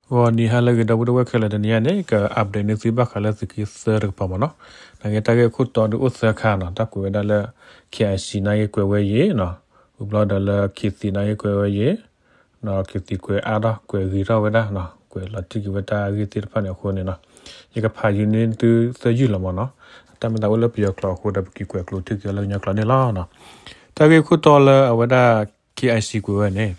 ဂီၤနံၤဟါလၢအဂ့ၤ ဒီပုၢ်ဝဲၢ်ခဲလၢာ်, တနံၤအံၤန့ၣ် က update န့ၢ်သုဘၣ်ဃးလၢသုးက့သၢတကပၤမ့ၢ်နီၤ. နာ်က့တၢ်ဂ့ၢ်ခိၣ်တီဒုးအိၣ်သၢခါနီၤ, တၢ်ကွဲးဝဲဒၣ်လၢ K I C နာ်က့ကွဲးဝဲယံၤနီၤ, ဝံၤဘျီဒီးလၢ K three နာ်က့ကွဲးဝဲယံၤ နီၤ, K three ကွဲးအါထီၣ်ကွဲးဂ့ၤထီၣ်ဝဲဒၣ်နီၤ, ကွဲးလီၤတံၢ်က့ၤဝဲတၢ်ဂ့ၢ်သ့ၣ်တဖၣ်န့ၣ်အဃိန့ၣ်နီၤ, ယကဖးယုာ်န့ၢ်သုသၢယုၢ်လီၤမ့ၢ်နီၤ. တၢ်မ့ၢ်သးအိၣ်လၢပယီၤကျိာ်အဃိဒီး ပက့ၤကွဲးကျိာ်ထံၣ်က့ၤအီၤလၢကညီကျိာ်န့ၣ်လီၤ. တၢ်ဂ့ၢ်ခိၣ်တီလၢအဝဲဒၣ် K I C ကွဲးဝဲန့ၣ်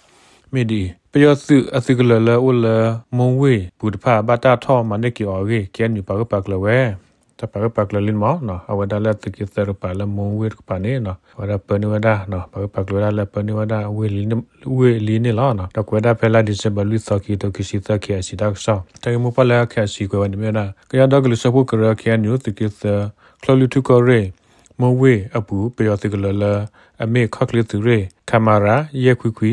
မ့ၢ်ဒ်အံၤ, ပယီၤသုးအသုးကလၢၤလၢအအိၣ်လၢ မိၢ်ဝ့ၢ်ပူၤတဖၣ် ဘၣ်တၢ်ထီၣ်မၤန့ၢ်က့ၤအီၤအဂ့ၢ် K N U ပာ်ဂၢၢ်ပာ်ကျၢၤဝဲ တၢ်ပာ်ဂၢၢ်ပာ်ကျၢၤလံန့ၣ်မ့ၢ်နီၤ, အဝဲဒၣ်လၢသုးက့သၢတကပၤလၢမိၢ်ဝ့ၢ်တကပၤန့ၣ်နီၤ, အဝဲဒၣ်ပၢန့ၢ်ဝဲဒၣ်နီၤ, ပာ်ဂၢၢ်ပာ်ကျၢၤဝဲဒၣ်လၢပၢန့ၢ်ဝဲဒၣ်ဝ့ၢ်လံန့ၣ်လီၤ. ဒီးကွဲးဒၣ်ဖဲလါ December လွံၢ်သီ ခံကထိခံဆံသၢ K I C တၢ်ကစီၣ်, တၢ်ဂ့ၢ်မိၢ်ပှၢ်လၢ K I C ကွဲးဝဲန့ၣ်မ့ၢ်ဝဲဒၣ် ကညီဒီကလုာ်စၢဖှိၣ်ကရၢ K N U သုးက့သၢ ချၢၣ်လွံၢ်ထူၣ်ကီၢ်ရ့ၣ် မိၢ်ဝ့ၢ်အပူၤ ပယီၤသုးကလၢၤလၢ အမ့ၢ်ခီၣ်ချ့သုးရ့ၣ် ခမရ ယဲၢ်ခွံခွံ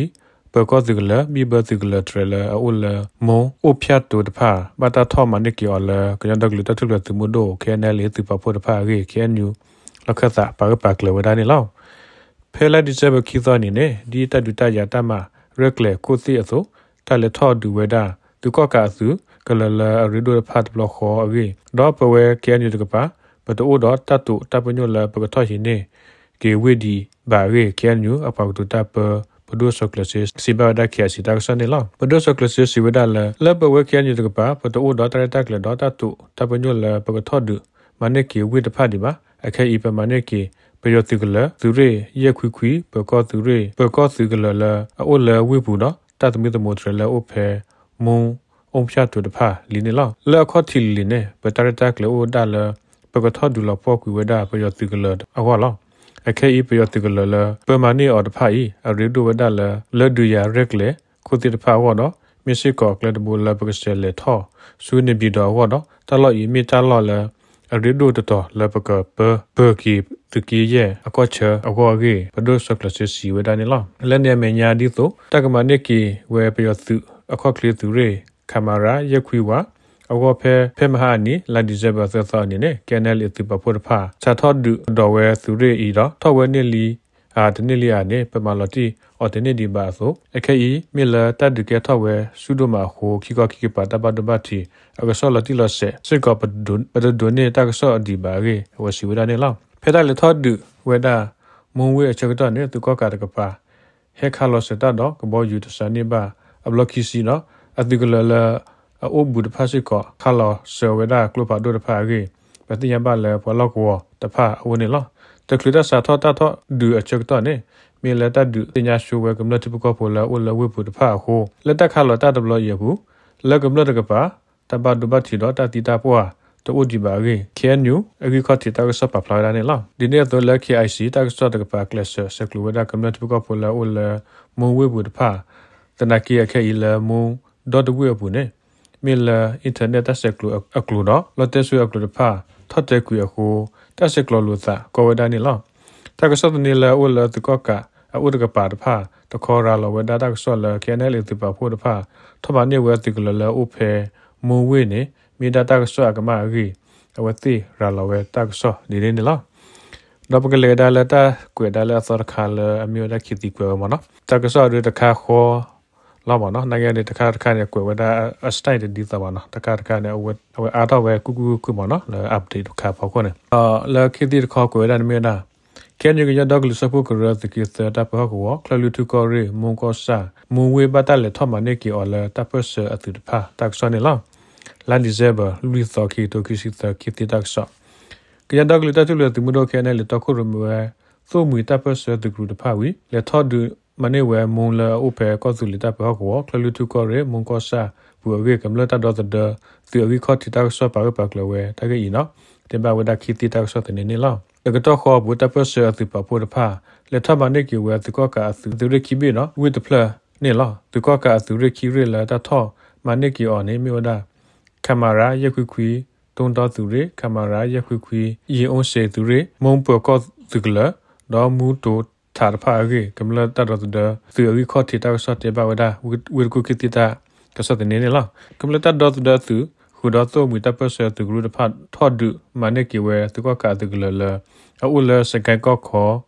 ပၢၤကီၢ်သုးကလၢၤ ဘံၣ်ဘၢသုးကလၢၤတြဲၤလၢအအိၣ်လၢ မိၢ်အိၣ်ဖၠၣ်တိၤတဖၣ် ဘၣ်တၢ်ထီၣ်မၤန့ၢ်က့ၤအီၤလၢ ကညီဒီကလုာ်တၢ်ထူၣ်ဖျဲးသုးမုၢ်ဒိၣ် K N L A သုးပာ်ဖှိၣ်တဖၣ်အဂ့ၢ် K N U လီၢ်ခၢၣ်သးပာ်ဂၢၢ်ပာ်ကျၢၤဝဲဒၣ်န့ၣ်လီၤ. ဖဲလါ December ခံသီအနံၤန့ၣ် ဒ်တၢ်ဒုးတၢ်ယၤတၢ်မၤရဲၣ်ကျဲၤခိၣ်သ့ၣ်အသိး တၢ်လဲၤထီၣ်ဒုးဝဲဒၣ် သုးကီၣ်ကးအသုးကလၢၤလၢအရ့ဒိၣ်တဖၣ်တဘျီဃီအဂ့ၢ် ဒီးပဝဲ K N U တကပၤ ပတအိၣ်ဒီးတၢ်တိာ်တၢ်ပညိၣ်လၢပကထီၣ်ဟံးန့ၢ်က့ၤဝ့ၢ်ဒံးဘၣ်အဂ့ၢ် K N U အပှၤကတိၤတၢ်ပၢ ပဒိၣ်စီၤကျၢၤစ့ စံးဘၣ်ဝဲဒၣ် K I C တၢ်ကစီၣ်န့ၣ်လီၤ. ပဒိၣ်စီၤကျၢၤစ့စံးဝဲဒၣ်လၢ လၢပဝဲ K N U တကပၤ ပတအိၣ်ဒီးတၢ်ရဲၣ်တၢ်ကျဲၤဒီးတၢ်တိာ်တၢ်ပညိၣ်လၢပကထီၣ်ဒုးမၤန့ၢ်က့ၤဝ့ၢ်တဖၣ်ဒံးဘၣ်. အခဲအံၤ ပမၤန့ၢ်က့ၤ ပယီၤသုးကလၢၤ သုးရ့ၣ် ယဲၢ်ခွံခွံ ပၢၤကီၢ်သုးရ့ၣ် ပၢၤကီၢ်သုးကလၢၤလၢအအိၣ်လၢဝ့ၢ်ပူၤဒီး တၢ်သမံသမိးတြဲၤလၢအအိၣ်ဖဲ မိၢ်အိၣ်ဖၠၣ်တိၤတဖၣ်လံန့ၣ်လီၤ. လၢအခီၣ်ထံးလံၤလံၤန့ၣ် ပတၢ်ရဲၣ်တၢ်ကျဲၤအိၣ်ဝဲဒၣ်လၢ ပကထီၣ်ဒုးလီၤပှီၢ်ကွံာ်ဝဲဒၣ်ပယီၤသုးကလၢၤအဂီၢ်လီၤ. အခဲအံၤ ပယီၤသုးကလၢၤလၢပမၤန့ၢ်အီၤတဖၣ်အံၤ အရ့ဒိၣ်ဝဲဒၣ်လၢ လၢဒုးယၤရဲၣ်ကျဲၤခိၣ်သ့ၣ်တဖၣ်အဂီၢ်ဒီး မ့ၢ်စ့ၢ်ကီးအကျဲတဘိလၢပကဆဲးလဲၤထီၣ်ဆူန့ၣ်ပၠံၤဒီးအဂီၢ်ဒီး တၢ်လီၢ်အံၤမ့ၢ်တၢ်လီၢ်လၢ အရ့ဒိၣ်တတီၤလၢပကပၢပၢၤက့ၤသုးက့ယဲၢ်အကီၢ်ဆၢအဂီၢ်အဂ့ၢ် ပဒိၣ်စီၤကျၢၤစ့စံးဝဲဒၣ်န့ၣ်လီၤ. လၢန့ၣ်အမဲာ်ညါဒ်သိး တၢ်ကမၤန့ၢ်က့ၤဝဲပယီၤသုးအခီၣ်ချ့သုးရ့ၣ် ခမရ ယဲၢ်ခွံဝး အဂီၢ်ဖဲ ဖဲမဟါအနံၤ လါ December သၢသီအနံၤန့ၣ် K N L A သုးပာ်ဖှိၣ်တဖၣ် စးထီၣ်ဒုးကဒီးဝဲသုးရ့ၣ်အံၤဒီး ထီၣ်ဝဲန့ၢ်လံဧါတန့ၢ်လံဧါန့ၣ် ပမၤလီၤတံၢ်အီၤတန့ၢ်ဒံးဘၣ်အသိး အခဲအံၤ မ့ၢ်လၢတၢ်ဒုးကဲထီၣ်ဝဲဆူၣ်ဒိၣ်မးအဃိ ခံခီခံကပၤတၢ်ဘၣ်ဒိဘၣ်ထံး အကစီၣ်လီၤတံၢ်လီၤဆဲးစ့ၢ်ကီး ပတဒိးန့ၢ်တၢ်ကစီၣ်ဒံးဘၣ်အဂ့ၢ် အဝဲစံးဝဲဒၣ်န့ၣ်လီၤ. ဖဲတၢ်လဲၤထီၣ်ဒုးဝဲဒၣ် မိၢ်ဝ့ၢ်အဆၢကတီၢ်န့ၣ် သုးကီၣ်ကးတကပၤ ဟဲခးလီၤစၢၤတၢ်ဒီးကဘီယူၤတစှၤန့ၢ်ဘၣ်အဘျီခံဆံဒီး အသုးကလၢၤလၢအအိၣ်ဘူးတဖၣ်စ့ၢ်ကီး ခးလီၤစၢၤဝဲဒၣ်ကျိဖးဒိၣ်တဖၣ်အဂ့ၢ် ပသ့ၣ်ညါဘၣ်လၢပှၤလီၢ်ကဝီၤတဖၣ်အအိၣ်န့ၣ်လီၤ. တချုးတၢ်စးထီၣ်တၢ်ထီၣ်ဒုးအဆၢကတီၢ်န့ၣ် မ့ၢ်လၢတၢ်ဒုးသ့ၣ်ညါဆိဝဲကမျၢၢ်ထံဖိကီၢ်ဖိလၢအအိၣ်လၢဝ့ၢ်ပူၤတဖၣ်အဃိ လၢတၢ်ခးလီၤတၢ်တဘျီအံၤအပူၤ လၢကမျၢၢ်တကပၤ တၢ်ဘၣ်ဒိဘၣ်ထံးဒီးတၢ်သံတၢ်ပှၢ်တအိၣ်ဒံးဘၣ်အဂ့ၢ် K N U အဂံၢ်ခီၣ်ထံးတၢ်ကစီၣ်ပာ်ဖျါဝဲဒၣ်န့ၣ်လီၤ. ဒ်န့ၣ်အသိးလၢ K I C တၢ်ကစီၣ်တကပၤ ကျဲးစၢးဆဲးကျိးဝဲဒၣ်ကမျၢၢ်ထံဖိကီၢ်ဖိလၢအအိၣ်လၢမိၢ်ဝ့ၢ်ပူၤတဖၣ် သနာ်က့အခဲအံၤလၢမိၢ်ဒီတဝ့ၢ်အပူၤန့ၣ် မ့ၢ်လၢ internet တၢ်ဆဲးကျိးအကျိၤဒီး လီတဲစိအကျိၤတဖၣ် ထီၣ်တဲာ်ကွံာ်အဃိ တၢ်ဆဲးကျိးလိာ်သးကီဝဲဒၣ်န့ၣ်လီၤ. တၢ်ကစီၣ်သန့လၢအအိၣ်လၢသုးကီၣ်ကးအအိၣ်တကပၤတဖၣ် တခီရၤလီၤဝဲဒၣ်တၢ်ကစီၣ်လၢ K N L A သုးပာ်ဖှိၣ်တဖၣ် ထီၣ်မၤန့ၢ်ဝဲသုးကလၢၤလၢအအိၣ်ဖဲမိၢ်ဝ့ၢ်န့ၣ် မ့ၢ်ဒၣ်တၢ်ကစီၣ်အကမၣ်အဂ့ၢ် အဝဲသ့ၣ်ရၤလီၤဝဲတၢ်ကစီၣ်ဒ်န့ၣ်န့ၣ်လီၤ. ဒီးပကလဲၤကဒါလၢတၢ်ကွဲးဒၣ်လၢအသီတခါလၢအမ့ၢ်ဝဲဒၣ် K three ကွဲးဝဲမ့ၢ်နီၤ တၢ်ကစီၣ်အဒုးတခါဃီ လီၤမ့ၢ်နီၤ နာ်က့န့ၣ် တခါတခါန့ၣ် ကွဲးဝဲဒၣ်အ style တဒ်သိးဘၣ်နီၤ တခါတခါန့ၣ် အဝဲအါထီၣ်ဝဲကွ့ၢ်ကွ့ၢ်ကွ့ၢ်ကွ့ၢ်မ့ၢ်နီၤ လၢ update တခါဖီခိၣ်န့ၣ် ဒီးလၢ K three တခီကွဲးဝဲဒၣ်န့ၣ်မ့ၢ်ဝဲဒၣ် KNU ကညီဒီကလုာ်စၢဖှိၣ်ကရၢသုးက့သၢတၢ်ပၢဟီၣ်ကဝီၤ ချၢၣ်လွံၢ်ထူၣ်ကီၢ်ရ့ၣ် မူကီၢ်ဆၣ် မူဝ့ၢ်ဘၣ်တၢ်လဲၤထီၣ်မၤန့ၢ်က့ၤအီၤလၢတၢ်ပၢၢ်ဆၢအသုးတဖၣ်တၢ်ကစီၣ်န့ၣ်လီၤ. လါ December လွံၢ်သီ ခံကထိခံဆံသၢ K three တၢ်ကစီၣ် ကညီဒီကလုာ်တၢ်ထူၣ်ဖျဲးသုးမုၢ်ဒိၣ် KNLA တီခိၣ်ရိၣ်မဲဝဲ သိၣ်မှံၤတၢ်ပၢၢ်ဆၢသုးကရူၢ်တဖၣ်ဝံၤ လဲၤထီၣ်ဒုးမၤန့ၢ်ဝဲမူလၢအအိၣ်ဖဲကီၢ်သူလ့ၤတၢ်ပၢဟီၣ်ကဝီၤ ချၢၣ်လွံၢ်ထူၣ်ကီၢ်ရ့ၣ် မူကီၢ်ဆၣ်ပူၤအဂ့ၢ် ကမျၢၢ်တၢ်ဒီသဒၢသုးအဂံၢ်ခီၣ်ထံးတၢ်ကစီၣ်ပာ်ဂၢၢ်ပာ်ကျၢၤဝဲတၢ်ဂ့ၢ်အံၤနီၤ တဲဘၣ်ဝဲဒၣ် K three တၢ်ကစီၣ်သန့န့ၣ်လီၤ. တကတီၢ်ဃီအပူၤ တၢ်ပၢၢ်ဆၢအသုးပာ်ဖှိၣ်တဖၣ် လဲၤထီၣ်မၤန့ၢ်က့ၤဝဲသုးကီၣ်ကးအသုးရ့ၣ်ခံဘ့ၣ်ဒီး ဝ့ၢ်တဖျၢၣ်န့ၣ်လီၤ. သုးကီၣ်ကးအသုးရ့ၣ်ခံရ့ၣ်လၢတၢ်ထီၣ်မၤန့ၢ်က့ၤအီၤန့ၣ်မ့ၢ်ဝဲဒၣ် ခမရ ယဲၢ်ခွံခွံ တိၢ်ဒီသုးရ့ၣ် ခမရ ယဲၢ်ခွံခွံ ယ့ၣ်အူစ့သုးရ့ၣ် မူပၢၤကီၢ်သုးကလၢၤ ဒီးမူတိၤထးတဖၣ်အဂ့ၢ် ကမျၢၢ်တၢ်ဒီသဒၢသုးအဂံၢ်ခီၣ်ထံးတၢ်ကစီၣ်တဲဘၣ်ဝဲဒၣ် ဝ့ၢ်တကူၣ် K three တၢ်ကစီၣ်သန့န့ၣ်လီၤ. ကမျၢၢ်တၢ်ဒီသဒၢသုး ဃုာ်ဒီးသိၣ်မှံၤတၢ်ပၢၢ်ဆၢသုးကရူၢ်တဖၣ် ထီၣ်ဒုးမၤန့ၢ်က့ၤဝဲသုးကီၣ်ကးအသုးကလၢၤလၢ အအိၣ်လၢစကဲကီၢ်ခီ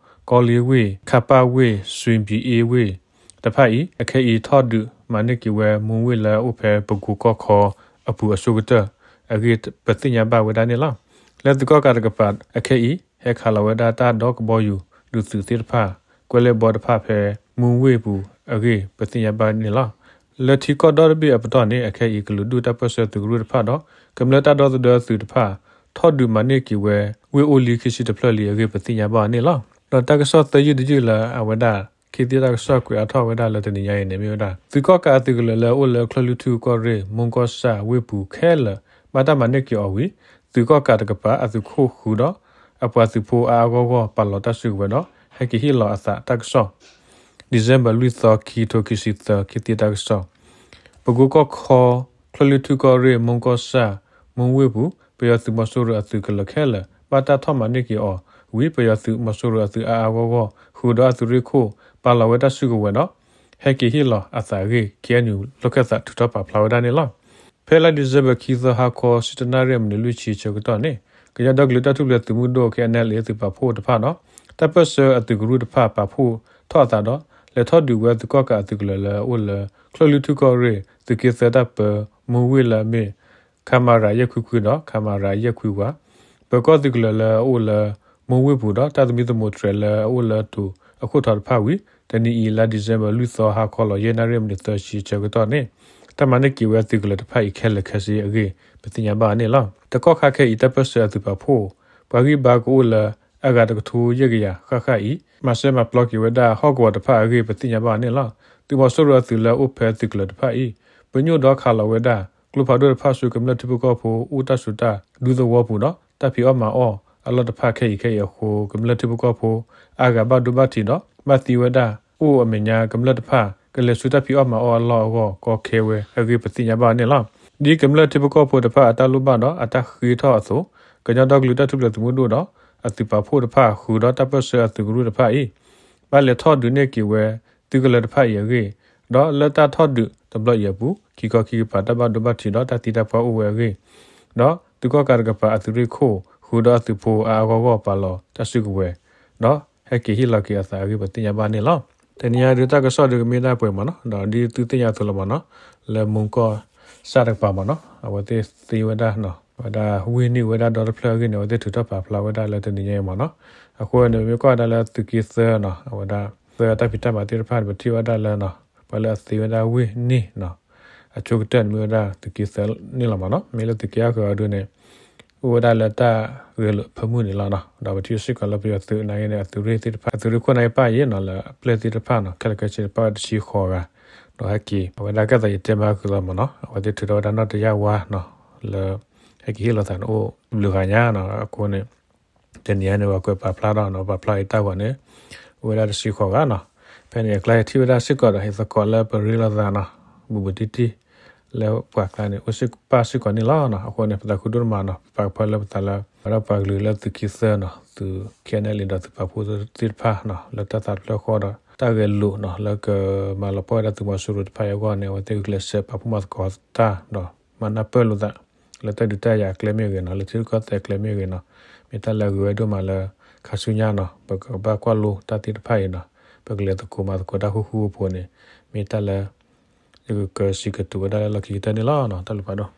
ကီလ့ဝ့ၢ် ခးပၣ်ဝ့ၢ် စွ့ဘံအ့ဝ့ၢ်တဖၣ်အံၤ အခဲအံၤထီၣ်ဒုး မၤန့ၢ်က့ၤဝဲမူဝ့ၢ်လၢအအိၣ်ဖဲပကိၤကီၢ်ခီအပူၤအဆိကတၢၢ်အဂ့ၢ် ပသ့ၣ်ညါဘၣ်ဝဲဒၣ်န့ၣ်လီၤ. လၢသုးကီၣ်ကးတကပၤအခဲအံၤ ဟဲခးလီၤဝဲဒၣ်တၢ်ဒီကဘီယူၤဒုးသုးသ့ၣ်တဖၣ် ကွဲးလ့ၣ်ဘီတဖၣ်ဖဲမူဝ့ၢ်ပူၤအဂ့ၢ် ပသ့ၣ်ညါဘၣ်န့ၣ်လီၤ. လၢထံကီၢ်ဒီတဘ့ၣ်အပတီၢ်န့ၣ် အခဲအံၤ ကလုာ်ဒူၣ်တၢ်ပၢၢ်ဆၢသုးကရူၢ်တဖၣ်ဒီး ကမျၢၢ်တၢ်ဒီသဒၢသုးတဖၣ် ထီၣ်ဒုးမၤန့ၢ်က့ၤဝဲ ဝ့ၢ်အိၣ်လံခံဆံတဖျၢၣ်လံအဂ့ၢ် ပသ့ၣ်ညါဘၣ်န့ၣ်လီၤ. ဒီးတၢ်ကစီၣ်သၢယုၢ်တယုၢ်လၢအဝဲဒၣ် ခ့သ့ၣ်တၢ်ကစီၣ်ကွဲးအါထီၣ်ဝဲဒၣ်လၢတနံၤညါအံၤန့ၣ် မ့ၢ်ဝဲဒၣ် သုးကီၣ်ကးအသုးကလၢၤလၢအအိၣ်လၢချၢၣ်လွံၢ်ထူၣ်ကီၢ်ရ့ၣ် မူကီၢ်ဆၣ်ဝ့ၢ်ပူၤခဲလၢာ် ဘၣ်တၢ်မၤန့ၢ်က့ၤအီၤဝံၤ သုးကီၣ်ကးတကပၤအသုးခိၣ်ဃုာ်ဒီး အပှၤသုးဖိအါအါဂီၢ်ဂီၢ် ပာ်လီၤတၢ်စုကဝဲၤဒီး ဟဲက့ၤဟ့ၣ်လီၤအသးတၢ်ကစီၣ် December လွံၢ်သီ ခံကထိခံဆံသၢ ခ့သ့ၣ်တၢ်ကစီၣ် ပကိၤကီၢ်ခီ ချၢၣ်လွံၢ်ထူၣ်ကီၢ်ရ့ၣ် မူကီၢ်ဆၣ် မူဝ့ၢ်ပူၤ ပယီၤသုးမီၤစိရိၤအသုးကလၢၤခဲလၢာ် ဘၣ်တၢ်ထီၣ်မၤန့ၢ်က့ၤအီၤဝံၤ ပယီၤသုးမီၤစိရိၤအသုးအါအါဂီၢ်ဂီၢ် ဃုာ်ဒီးအသုးရ့ၣ်ခိၣ် ပာ်လီၤဝဲတၢ်စုကဝဲၤဒီး ဟဲက့ၤဟ့ၣ်လီၤအသးအဂ့ၢ် KNU လိာ်ခၢၣ်သးထုးထီၣ်ပာ်ဖျါဝဲဒၣ်န့ၣ်လီၤ. ဖဲလါ December ခံသီ ဟါခီ ဆံတၢနၣ်ရံၣ် မံးနံးလွံၢ်ဆံဆၢကတီၢ်န့ၣ် ကညီဒီကလုာ်တၢ်ထူၣ်ဖျဲးသုးမုၢ်ဒိၣ် KNLA သုးပာ်ဖှိၣ်တဖၣ်ဒီး တၢ်ပၢၢ်ဆၢအသုးကရူၢ်တဖၣ် ပာ်ဖှိၣ်ထီၣ်အသးဒီး လဲၤထီၣ်ဒုးဝဲသုးကီၣ်ကးအသုးကလၢၤလၢအအိၣ်လၢ ချၢၣ်လွံၢ်ထူၣ်ကီၢ်ရ့ၣ် သုးက့သၢတၢ်ပၢ မူဝ့ၢ်လၢအမ့ၢ် ခမရ ယဲၢ်ခွံခွံဒီး ခမရ ယဲၢ်ခွံဝး ပၢၤကီၢ်သုးကလၢၤလၢအအိၣ်လၢ မူဝ့ၢ်ပူၤဒီး တၢ်သမံသမိးတြဲၤလၢအအိၣ်လၢတိၤအခိၣ်ထီတဖၣ်ဝံၤ တနံၤအံၤ လါ December လွံၢ်သီ ဟါခီလီၤ ယဲၢ်နၣ်ရံၣ် မံးနံးသၢဆံဆၢကတီၢ်န့ၣ် တၢ်မၤန့ၢ်က့ၤဝဲသုးကလၢၤတဖၣ်အံၤခဲလၢာ်ခဲဆ့အဂ့ၢ် ပသ့ၣ်ညါဘၣ်န့ၣ်လီၤ. တကီၢ်ခါခဲအံၤ တၢ်ပၢၢ်ဆၢအသုးပာ်ဖှိၣ် ပှၤဂံၢ်ဘါကအိၣ်လၢ အဂၤတကထိယဲၢ်ကယၤဃၣ်ဃၣ်အံၤ မၤစၢၤမၤပျီက့ၤဝဲဒၣ်ဟီၣ်ကဝီၤတဖၣ်အဂ့ၢ် ပသ့ၣ်ညါဘၣ်န့ၣ်လီၤ. သုးမီၤစိရိၤအသုးလၢအအိၣ်ဖဲသုးကလၢၤတဖၣ်အံၤ ပညိၣ်ဒီးခးလီၤဝဲဒၣ် ကျိဖးဒိၣ်တဖၣ်ဆူကမျၢၢ်ထံဖိကီၢ်ဖိ အိၣ်တၢ်ဆူးတၢ်ဒူသဝီပူၤဒီး တၢ်ဖံးအီၣ်မၤအီၣ်အလီၢ်တဖၣ်ခဲအံၤခဲအံၤအဃိ ကမျၢၢ်ထံဖိကီၢ်ဖိ အါဂၤဘၣ်ဒိဘၣ်ထံးဒီး ဘၣ်သံဝဲဒၣ် အိၣ်အမဲာ်ညါကမျၢၢ်တဖၣ် ကလဲၤဆူတၢ်ဖံးအီၣ်မၤအီၣ်အလီၢ်အဂီၢ် ကီခဲဝဲအဂ့ၢ် ပသ့ၣ်ညါဘၣ်န့ၣ်လီၤ. ဒ်ကမျၢၢ်ထံဖိကီၢ်ဖိတဖၣ်အတၢ်လိၣ်ဘၣ်ဒီးအတၢ်ဃ့ထီၣ်အသိး ကညီဒီကလုာ်တၢ်ထူၣ်ဖျဲးသုးမုၢ်ဒိၣ်ဒီး အသုးပာ်ဖှိၣ်တဖၣ် ဃုာ်ဒီးတၢ်ပၢၢ်ဆၢအသုးကရူၢ်တဖၣ်အံၤ ဘၣ်လဲၤထီၣ်ဒုးန့ၢ်က့ၤဝဲ သုးကလၢၤတဖၣ်အံၤအဂ့ၢ်, ဒီးလၢတၢ်ထီၣ်ဒုးတဘျီအံၤအပူၤ ခံခီခံကပၤတၢ်ဘၣ်ဒိဘၣ်ထံးဒီးတၢ်သံတၢ်ပှၢ်အိၣ်ဝဲအဂ့ၢ်, ဒီးသုးကီၣ်ကးတကပၤအသုးရ့ၣ်ခိၣ် ဃုာ်ဒီးအသုးဖိအါအါဂီၢ်ဂီၢ်ပာ်လီၤတၢ်စုကဝဲၤ, ဒီးဟဲက့ၤဟ့ၣ်လီၤက့ၤအသးအဂ့ၢ် ပသ့ၣ်ညါဘၣ်န့ၣ်လီၤ. တနံၤအံၤဒုးတၢ်ကစီၣ်ဒုးကမ့ၢ်ဒၣ်ပှဲၤမးနီၤ, ဒီးဒ်သုသ့ၣ်ညါအသိးလီၤမးနီၤ, လၢမူကီၢ်စၢ်တကပၤမးနီၤ အဝဲသ့ၣ်သ့ဝဲဒၣ် ဝဲဒၣ်ဝ့ၢ်န့ၢ်ဝဲဒၣ်ဒီတဖျၢၣ်အဂ့ၢ်န့ၣ် အဝဲသ့ၣ်ထုးထီၣ်ပာ်ဖျါဝဲဒၣ်လၢတနံၤညါအံၤမးနီၤ. အဃိန့ၣ် မ့ၢ်ကွၢ်ဝဲဒၣ်လၢသုးက့သၢနီၤ, အဝဲဒၣ်သၢတၢ်ဖံးတၢ်မၤသ့ၣ်တဖၣ်န့ၣ် ပထံၣ်ဝဲဒၣ်လၢ ပှၤလၢအသ့ဝဲဒၣ်ဝ့ၢ်န့ၢ်နီၤ, အဆိကတၢၢ်န့ၣ်မ့ၢ်ဝဲဒၣ်သုးက့သၢန့ၣ်လီၤမးနီၤ. မ့ၢ်လၢသုးက့အါဃၢၤအဒုန့ၣ် အိၣ်ဝဲဒၣ်လၢတၢ်ဂဲၤလိာ်ဖၢမုၢ်န့ၣ်လီၤနီၤ. ဒီးပထံၣ်စ့ၢ်ကီးလၢပယီၤသုးနာ်က့န့ၣ် အသုးရ့ၣ်သ့ၣ်တဖၣ် အသုးရ့ၣ်ခိၣ်နာ်က့ပၣ်ယဲနီၤ လၢအပျဲၢ်သ့ၣ်တဖၣ်နီၤ ခဲလၢာ်ခဲဆ့တဖၣ်ဝဲတဆံဃိးဂၤ, ဒီးဟဲက့ၤ အဝဲဒၣ်ကဲသးယတဲမၤဃုာ်လီၤမးနီၤ, အဝဲသ့ၣ်ထုးထီၣ်ဝဲဒၣ်နီၢ်တယၢ်ဝါနီၤ, လၢ ဟဲက့ၤဟ့ၣ်လီၤသးန့ၣ်အိၣ်တဘျုးဂၤညါနီၤ. အဃိန့ၣ် တနံၤအံၤန့ၣ် ပှၤကွဲးပာ်ဖျါဒီး ပာ်ဖျါအံၤတၢ်ဂီၤန့ၣ် အိၣ်ဝဲဒၣ်တဆံဃိးဂၤနီၤ. ဖဲန့ၣ်အကျါယထံၣ်ဝဲဒၣ်စ့ၢ်ကီးဒီး ယသကိးလၢပရ့လိာ်သးနီၤ ဘူးဘူးတံၢ်တံၢ် လၢပှၤကျါန့ၣ် အိၣ်စ့ၢ်ပၣ်စ့ၢ်ကီးန့ၣ်လီၤနီၤ. အဃိန့ၣ် ပသးခုဒိၣ်မးနီၤ ပပာ်ကဖၢလၢပသးလၢ ပဝဲဒၣ်ပှၤကလုာ်လၢသုးက့သၢနီၤ သုး KNLA ဒီးသုးပာ်ဖှိၣ်သ့ၣ်တဖၣ်နီၤ လၢတၢ်သးတဖျၢၣ်ဃီဒီး တၢ်ဂဲၤလိာ်နီၤလၢကမၤလီၤပှီၢ်ဝဲဒၣ်သုးမီၤစိရိၤတဖၣ်အံၤအဂီၢ်န့ၣ် အဝဲသ့ၣ်ဂုာ်ကျဲးစၢးပာ်ဖှိၣ်မၤသကိးတၢ်ဒီး မၤနၢ်ပၢၢ်လိာ်သး လၢတၢ်ဒုးတၢ်ယၤအကျဲမ့ၢ်ဂ့ၤနီၤ လၢထံရူၢ်ကီၢ်သဲးအကျဲမ့ၢ်ဂ့ၤနီၤ မ့ၢ်တၢ်လၢအဂ့ၤဝဲဒိၣ်မးလၢ ခါဆူညါနီၤ ပကဘၣ်ကွၢ်လိတၢ်သ့ၣ်တဖၣ်အံၤနီၤ ပကလဲၤသကိးမၤသကိးတၢ်ဃူဃူဖိးဖိးန့ၣ် မ့ၢ်တၢ်လၢ ယကကစံးကတိၤဝဲဒၣ်လၢလီၢ်ခံကတၢၢ်န့ၣ်လီၤ. တၢ်ဘျုးဖးဒိၣ်.